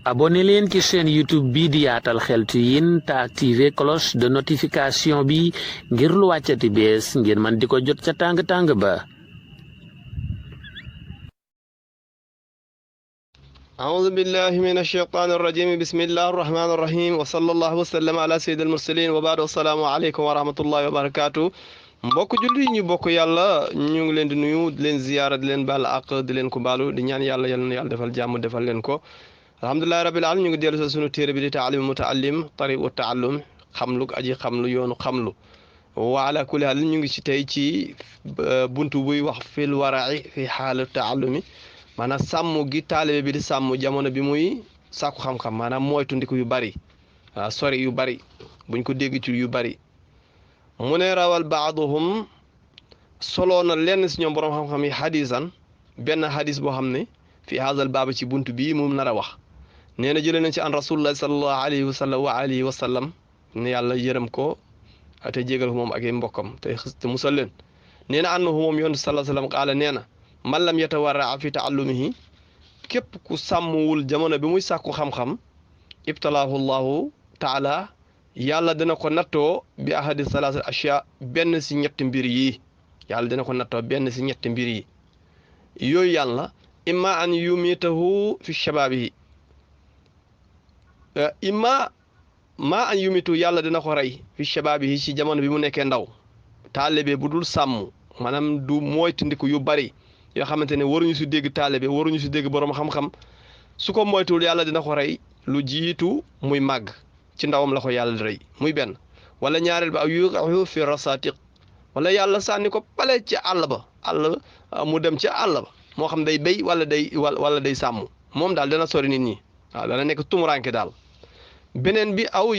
abonné leen ci chaîne YouTube bi di Yaatal Xeltu Yin te activer cloche de notification bi ngir lu wàccati bees ngir man di ko jot ca tàng-tàng ba. أعوذ بالله من الشيطان الرجيم بسم الله الرحمن الرحيم وصلى الله وسلم على سيد المرسلين وبعد السلام عليكم ورحمة الله وبركاته mbokk julli ñu bokk yàlla ñu ngi leen di nuyu di leen ziyaara di leen baal àq di leen ko baalu di ñaan yàlla yal na yàlla defal jàmm defal leen ko alhamdulillahi rabbil alamin ñu ngi dellu sa sunu téere bi di taalim mutaallim tariqu taallum xamlu aji xamlu yoonu xamlu wa ala kulli haal ñu ngi ci tey ci buntu buy wax fil wara'i fi xaal taallumi maanaam sàmm gi taalibe bi di sàmm jamono bi muy sàkku xam-xam maanaam moytu ndiku yu bari waaw sori yu bari buñ ko dégg ci yu bari mu ne rawal baaduhum soloo na lenn si ñoom boroom xam-xam yi hadisan benn hadis boo xam ne fi haazal baaba ci bunt bii moom nar a wax nee na jëlee nañ ci an rasulullah sallallahu alayhi wa sallam wa alihi wa sallam ne yàlla yërëm ko te jégal ko moom ak ay mbokkam te musal leen nee na annahu moom yoon sallallahu alayhi wa sallam qaala nee na man lam yatawarra fi taallumihi képp ku sàmmwul jamono bi muy sàkku xam-xam ibtalaahu llahu taala yàlla dana ko nattoo bi ahadi salaasa ashya benn si ñetti mbir yi yàlla dana ko nattoo benn si ñetti mbir yi yooyu yàlla imma an yumitahu fi shababihi imma an yumitu yàlla dana ko rey fi shababihi ci jamono bi mu nekkee ndaw taalibe bu dul sàmm maanaam du moytandiku yu bari yoo xamante ne waruñu si dégg taalibe waruñu si dégg boroom xam-xam su ko moytuwul yàlla dina ko rey lu jiitu muy màgg ci ndawam la ko yàlla di rey muy benn wala ñaareel ba yu fi rasatiq wala yàlla sànni ko pale ci àll ba mu dem ci àll ba moo xam day béy wala day sàmm moom daal dana sori nit ñi waaw dana nekk tumuranke daal beneen bi aw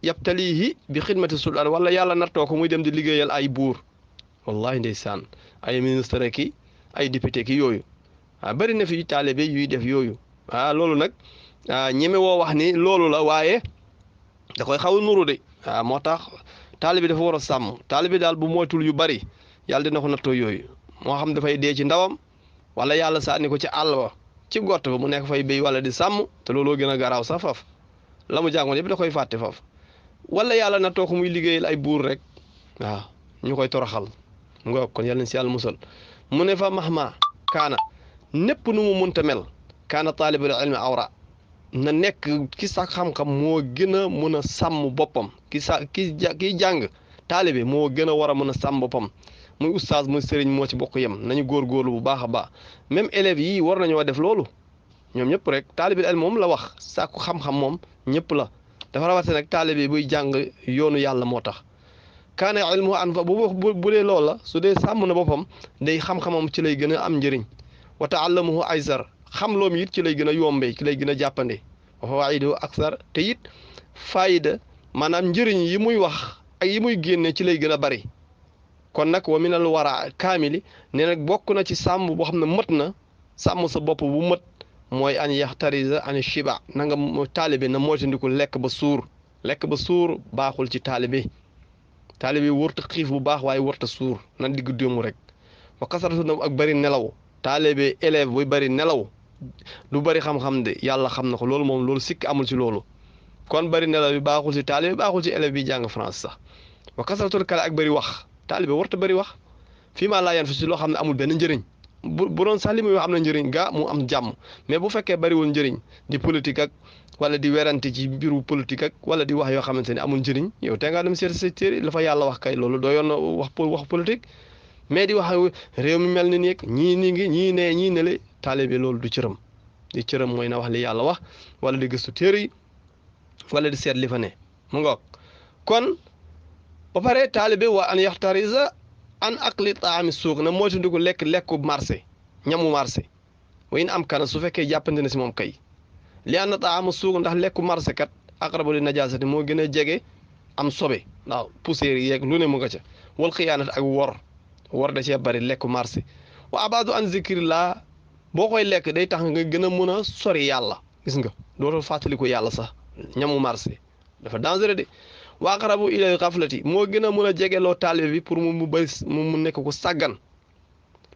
yabtalihi bi xidmati sultaan wala yàlla nartoo ko muy dem di liggéeyal ay buur wallahi ndeysaan ay ministre ki ay député ki yooyu bari na fi taalibe yuy def yooyu loolu nag ñeme woo wax ni loolu la waaye da koy xaw a nuru de moo tax taalibe dafa war a sàmm taalibe daal bu moytul yu bari yàlla dina ko nattoo yooyu moo xam dafay dee ci ndawam wala yàlla sànni ko ci àll ba ci gott ba mu nekk fay béy wala di sàmm te looloo gën a garaaw sax faf la mu jàngoon yëpp da koy fàtte faf wala yàlla nattoo ko muy liggéeyal ay buur rek waaw ñu koy toroxal ngoog kon yàlla na si yàlla musal mu ne fa mahma kaana népp nu mu munta mel kaana taalibul ilmi awra na nekk ki sax xam-xam moo gën a mën a sàmm boppam kiy jàng taalibe moo gën a war a mën a sàmm boppam muy oustaz muy sëriñ moo ci bokk yem nañu góorgóorlu bu baax a baax même élèves yi war nañoo def loolu ñoom ñëpp rek taalibul ilmi moom la wax sàkku xam-xam moom ñëpp la dafa rawate nag taalibe buy jàng yoonu yàlla moo tax kaana ilmu an fa bu dee loolu la su dee sàmm na boppam day xam-xamam ci lay gën a am njëriñ wa taallamuhu aysar xam loom it ci lay gën a yombee ci lay gën a jàppande wa fawaidu aksar te it fayda maanaam njëriñ yi muy wax ak yi muy génne ci lay gën a bari kon nag wa minal wara kaamili ne nag bokk na ci sàmm boo xam ne mët na sàmm sa bopp bu mët mooy an yaxtarisa an shiba na nga taalibe na moytandiku lekk ba suur baaxul ci taalibe wërta xiif bu baax waaye wërta suur na digg déemu rek wa kasaratu na ak bari nelaw taalibe élève buy bari nelaw du bari xam-xam de yàlla xam na ko loolu sikk amul ci loolu kon bari nelaw bi baaxul ci taalibe baaxul ci élève bi jàng France sax wa kasaratul kala ak bari wax taalibe warta bari wax fii maa laa yan fi si loo xam ne amul benn njëriñ bu doon sax li muy wax am na njëriñ gaa mu am jàmm mais bu fekkee bariwul njëriñ di politique ak wala di werante ci mbiru politique ak wala di wax yoo xamante ne amul njëriñ yow te ngaa dem seet sa téere la fa yàlla wax kay loolu doo yoon na wax politique mais di wax réew mi mel ni nii ñii nii ngi ñii ne le taalibe loolu du cëram di cëram mooy na wax li yàlla wax wala di gëstu téere yi wala di seet li fa ne mu ngoog kon ba pare taalibe wa an yaxtarisa an akli taami suuq na moytandiku lekku marché ñamu marché wa in am kana su fekkee jàppante na si moom kay li ànd taamu suuq ndax lekku marché kat aqrabu li najaasati moo gën a jege am sobe waaw poussière yeeg lu ne mu nga ca wal xiyaanat ak wor da cee bari lekku marché wa abadu an zikrillah boo koy lekk day tax nga gën a mën a sori yàlla gis nga dootoo fàttaliku yàlla sax ñamu marché dafa dangereux de wa aqrabu ilal xaflati moo gën a mën a jegeloo taalibe bi pour mu nekk ko sàggan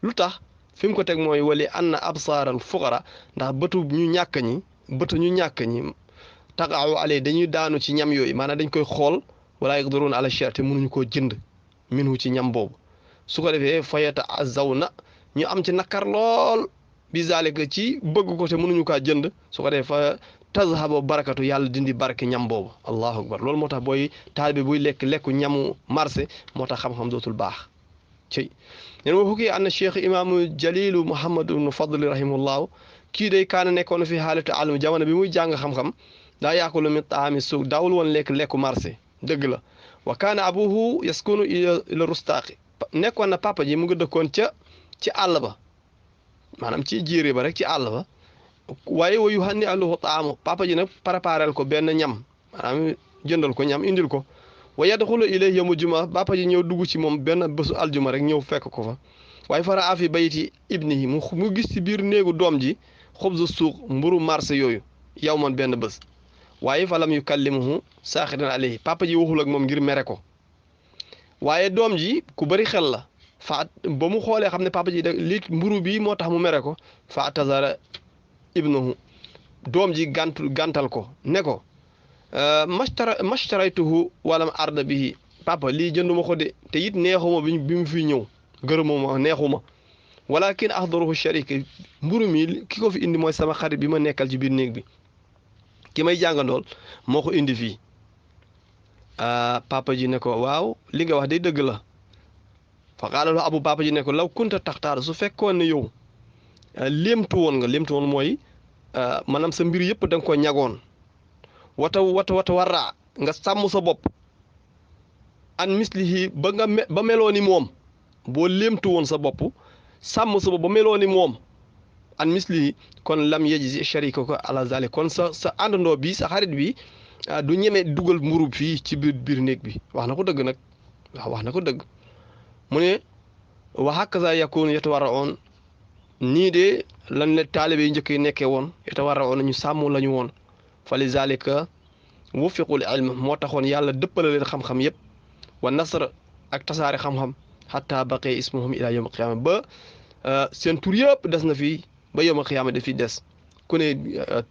lu tax fi mu ko teg mooy wali anna absaaral fuqara ndax bëtu ñu ñàkk ñi bëtu ñu ñàkk ñi taqaaw ale dañuy daanu ci ñam yooyu maanaam dañ koy xool wala yaqdiruuna ala shay te mënuñu koo jënd minhu ci ñam boobu su ko defee fayata azaw na ñu am ci nakar lool bi zalika ci bëgg ko te mënuñu kaa jënd su ko defee fa tazhaba barakatu yàlla dindi barke ñam boobu allahu akbar loolu moo tax booy taalibe buy lekku ñamu marché moo tax xam-xam dootul baax ci nen wa hukki anna cheikh imaamu jalilu muhammad ibnu fadli rahimahullahu kii day kaana nekkoon fi xaalatu alum jamono bi muy jàng xam-xam daa yaakulu min taami suuq daawul woon lekku marché dëgg la wa kaana abuhu yaskunu ila rustaaqi nekkoon na papa ji mu ngi dëkkoon ci àll ba maanaam ci jiire ba rek ci àll ba waaye wa yuhanni alahu taamu papa ji nag préparel ko benn ñam maanaam jëndal ko ñam indil ko wa yadxulu ilayhi yawmu juma papa ji ñëw dugg ci moom benn bésu aljuma rek ñëw fekk ko fa waaye fara afi bayti ibnihi mu gis ci biir néegu doom ji xubzu suuq mburu marché yooyu yow man benn bés waaye falam yukallimuhu saaxidan alayhi papa ji waxul ak moom ngir mere ko waaye doom ji ku bari xel la ba mu xoolee xam ne papa ji li mburu bi moo tax mu mere ko fa atazara ibnuhu doom ji gàntal ko ne ko mashtaraytuhu walam arda bihi papa lii jënduma ko de te it neexuma bi mu fi ñëw gërëmuma neexuma walakin ahdaruhu sharik mburu mi ki ko fi indi mooy sama xarit bi ma nekkal ci biir néeg bi ki may jàngandool moo ko indi fii papa ji ne ko waaw li nga wax day dëgg la fa qaala lahu abu papa ji ne ko law kunta taxtaar su fekkoon ne yow léemtu woon mooy maanaam sa mbir yëpp da nga ko ñagoon wata warraa nga sàmm sa bopp an mislihi ba meloo ni moom boo léemtu woon sa bopp sàmm sa bopp ba meloo ni moom an mislihi kon lam yajzi sharika ko ala zalik kon sa àndandoo bi sa xarit bi du ñeme dugal mburu fii ci biir néeg bi wax na ko dëgg nag waaw wax na ko dëgg mu ne wa hakaza yakunu yatawarraun nii de lan la taalibe yi njëkk yi nekkee woon yatawarraun ñu sàmm la ñu woon fa li zalika wufiqul ilm moo taxoon yàlla dëppale leen xam-xam yëpp wa nasr ak tasaare xam-xam xatta baqee ismuhum ila yawm alqiyama ba seen tur yëpp des na fii ba yawm alqiyama daf fi des ku ne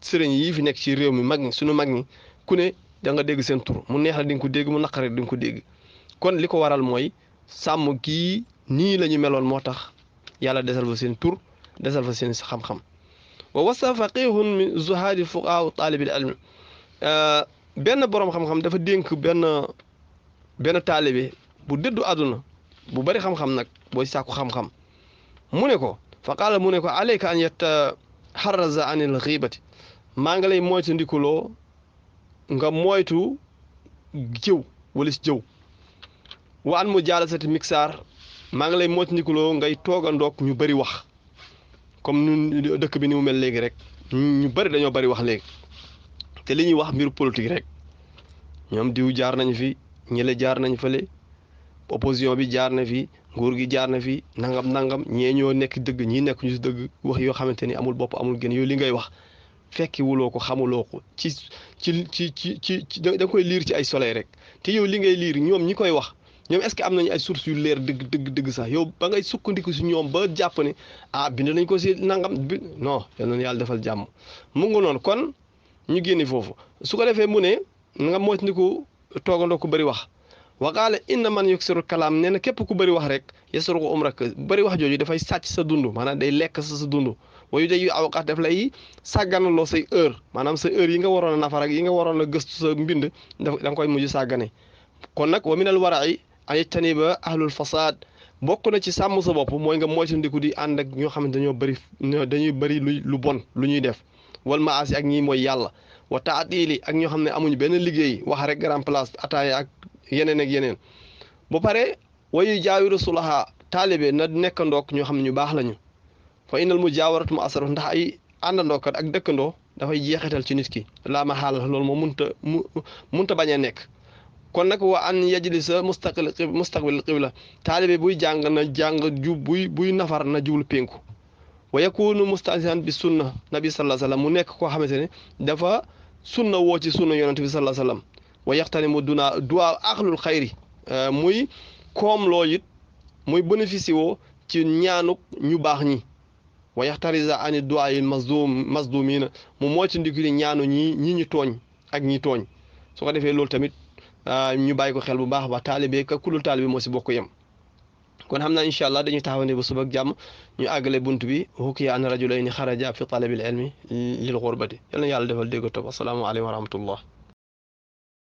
sëriñ yi fi nekk ci réew mi mag ñi suñu mag ñi ku ne da nga dégg seen tur mu neex la di nga ko dégg mu naqare di nga ko dégg kon li ko waral mooy sàmm kii nii la ñu meloon moo tax yàlla desal fa seen tur desal fa seen xam-xam wa wasa faqihun min zuhaadi fuqahaa taalibil ilm benn boroom xam-xam dafa dénk benn taalibe bu dëddu àdduna bu bari xam-xam nag booy sàkku xam-xam mu ne ko fa qaala mu ne ko alayka an yataharraza anil xiibati maa nga lay moytu ndikuloo nga moytu jëw wala si jëw wa an mu jaalasati mixaar maa ngi lay moytu ndikuloo ngay toogandoog ñu bari wax comme ñun dëkk bi ni mu mel léegi rek ñu bari dañoo bari wax léegi te li ñuy wax mbiru politique rek ñoom diw jaar nañ fi ñële jaar nañ fële opposition bi jaar na fi nguur gi jaar na fi nangam ñee ñoo nekk dëgg ñii nekk ñu si dëgg wax yoo xamante ni amul bopp amul gën yow li ngay wax fekki wuloo ko xamuloo ko ci da nga koy liir ci ay soleil rek te yow li ngay liir ñoom ñi koy wax ñoom est-ce que am nañu ay sources yu leer dëgg sax yow ba ngay sukkandiku si ñoom ba jàpp ne bind nañ ko si nangam bi non yal na yàlla defal jàmm mu ngi noonu kon ñu génne foofu su ko defee mu ne nga moytandiku toogandoo ku bëri wax wa qaala inna man yuksiru kalaam nee na képp ku bëri wax rek yasruqu umrak bëri wax jooju dafay sàcc sa dund maanaam day lekk sa dund wayu day awqaat daf lay sàgganaloo say heure maanaam sa heure yi nga waroon a nafar ak yi nga waroon a gëstu sa mbind da nga koy mujj sàggane kon nag wa minal wara'i an yajtaniba ahlul fasaad bokk na ci sàmm sa bopp mooy nga moytandiku di ànd ak ñoo xamante dañuy bëri lu bon lu ñuy def wal maasi ak ñi mooy yàlla wa taatili ak ñoo xam ne amuñu benn liggéey wax rek grand place ataaya ak yeneen ak yeneen ba pare wayu jaawiru sulaha taalibe na nekkandook ñoo xam ne ñu baax lañu fa innal mujaawaratu mu asar ndax ay àndandookat ak dëkkandoo dafay jeexital ci nit ki laa ma xaal loolu moo munta bañ a nekk kon nag wa an yajlisa mustaqbil qibla taalibe buy jàng na jàng buy nafar na jublu penku wa yakunu mustasihan bi sunna nabi sallallahu alayhi wasallam mu nekk koo xamante ne dafa sunna woo ci sunna yonent bi sallallahu alayhi wasallam wa yaxtani mu duwaa axlul xayri muy koom loo it muy bénéfice woo ci ñaanuk ñu baax ñi wa yaxtarisa ani du'aayil mazlumina mu moytandiku ñaanu ñi ñu tooñ ak ñi tooñ su ko defee loolu tamit ñu bàyyi ko xel bu baax ba taalibe ka kulul taalibe moo si bokk yem kon xam naa incha allah dañuy taxawande ba suba ak jàmm ñu àggale bunt bi hukiya an rajulayni xaraja fi talabil ilmi lil xurbati yal na yàlla defal dégg topp assalaamu aleykum wa rahmatullah